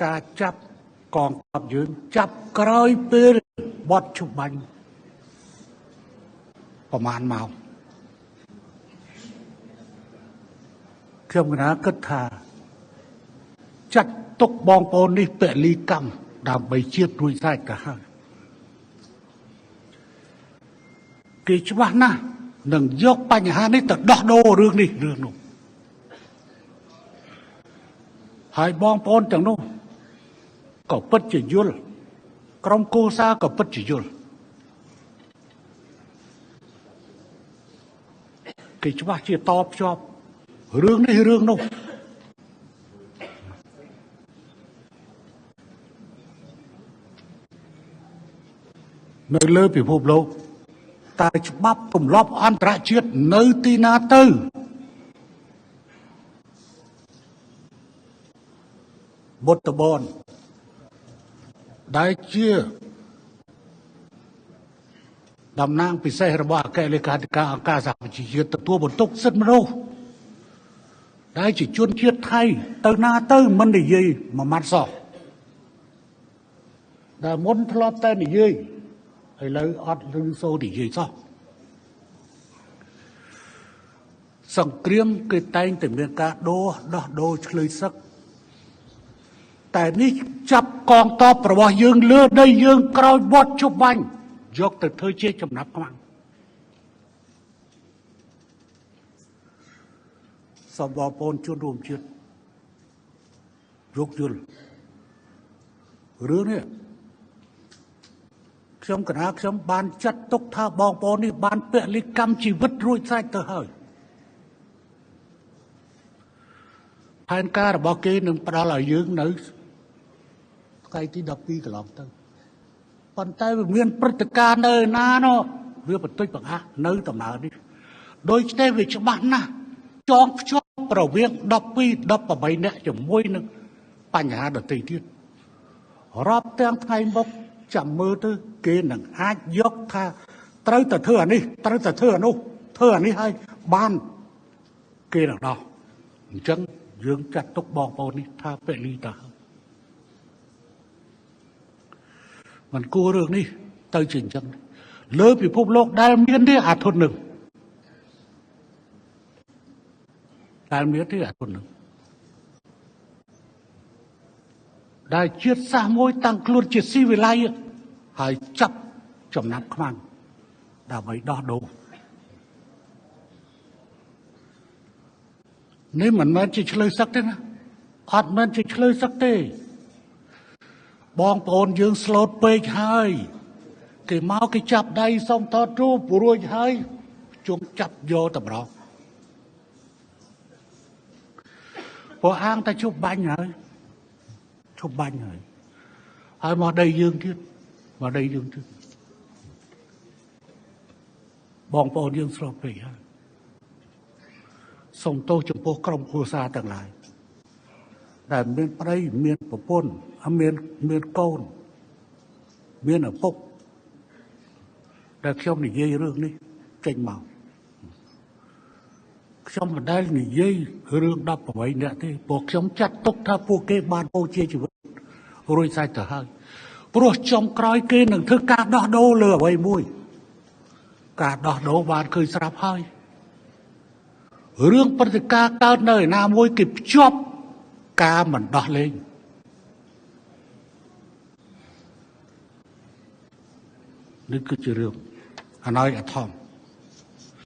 ការចាប់កងទ័ពយើងចាប់ក្រោយពេលបត់ជបាញ់ប្រហែលម៉ោងខ្ញុំកណាគិតថាចាត់ទុកបងប្អូននេះពលីកម្មដើម្បីជាតិរួចស្រេចទៅហើយគេច្បាស់ណាស់នឹងយកបញ្ហានេះទៅដោះដូររឿងនេះរឿងនោះហើយបងប្អូនទាំងនោះក៏ពិតជាយល់ក្រុមគូសាក៏ពិតជាយល់គេច្បាស់ជាតបភ្ជាប់រឿងនេះរឿងនោះនៅលើពិភពលោកតើច្បាប់ទម្លាប់អន្តរជាតិនៅទីណាទៅបុតបនដែលជាតំណាងពិសេសរបស់អគ្គលេខាធិការអង្គការសហប្រជាជាតិទទួលបន្ទុកសិទ្ធិមនុស្សដែលជាជនជាតិថៃទៅណាទៅមិននិយាយមួយម៉ាត់សោះដែលមុនធ្លាប់តែនិយាយឥឡូវអត់ឮសូរនិយាយសោះសង្គ្រាមគេតែងតែមានការដូរដោះដូរឆ្លើយសឹកតែនេះចាប់កងទ័ពរបស់យើងលើដីយើងក្រោយវត្តជប់បាញ់យកទៅធ្វើជាចំណាប់ខ្មាំងសូមបងប្អូនជនរួមជាតិយោគយល់រឿងនេះខ្ញុំកណាខ្ញុំបានចាត់ទុកថាបងប្អូននេះបានពលិកម្មជីវិតរួចស្រេចទៅហើយផែនការរបស់គេនឹងផ្ដល់ឲ្យយើងនៅថ្ងៃទី12កន្លងទៅប៉ុន្តែវាមានព្រឹត្តិការណ៍នៅណានោះវាបន្តិចបង្អាក់នៅដំណើរនេះដូច្នេះវាច្បាស់ណាស់ចងភ្ជាប់រវាង12 18នាក់ជាមួយនឹងបញ្ហាដទៃទៀតរាប់ទាំងថ្ងៃមុខចាំមើលទៅគេនឹងអាចយកថាត្រូវតែធ្វើអានេះត្រូវតែធ្វើអានោះធ្វើអានេះឲ្យបានគេនឹងដោះអញ្ចឹងយើងចាត់ទុកបងប្អូននេះថាពលីតាមិនគួររឿងនេះទៅជាអញ្ចឹងលើពិភពលោកដែលមានទេអាធុននឹងដែលមានទេអាធុននឹងដែលជាតិសាសន៍មួយតាំងខ្លួនជាស៊ីវិល័យហើយចាប់ចំណាប់ខ្មាំងដើម្បីដោះដូរនេះមិនមែនជាឆ្លើយសឹកទេណាអត់មែនជាឆ្លើយសឹកទេបងប្អូនយើងស្លូតពេកហើយគេមកគេចាប់ដៃសុំថតរូបរួចហើយជុំចាប់យកតម្រងព្រោះអាងតែជប់បាញ់ហើយជប់បាញ់ហើយហើយមកដីយើងទៀតមកដីយើងទៀតបងប្អូនយើងស្លូតពេកហើយសូមទោសចំពោះក្រុមគ្រួសារទាំងឡាយដែលមានប្តីមានប្រពន្ធមានកូនមានឪពុកដែលខ្ញុំនិយាយរឿងនេះចេញមកខ្ញុំមិនដែលនិយាយរឿង18នាក់ទេព្រោះខ្ញុំចាត់ទុកថាពួកគេបានបូជាជីវិតរួចស្រេចទៅហើយព្រោះចុងក្រោយគេនឹងធ្វើការដោះដូរលើអ្វីមួយការដោះដូរបានឃើញស្រាប់ហើយរឿងព្រឹត្តិការណ៍កើតនៅឯណាមួយគេភ្ជាប់ការមិនដោះលែងនេះគឺជារឿងអណយអធម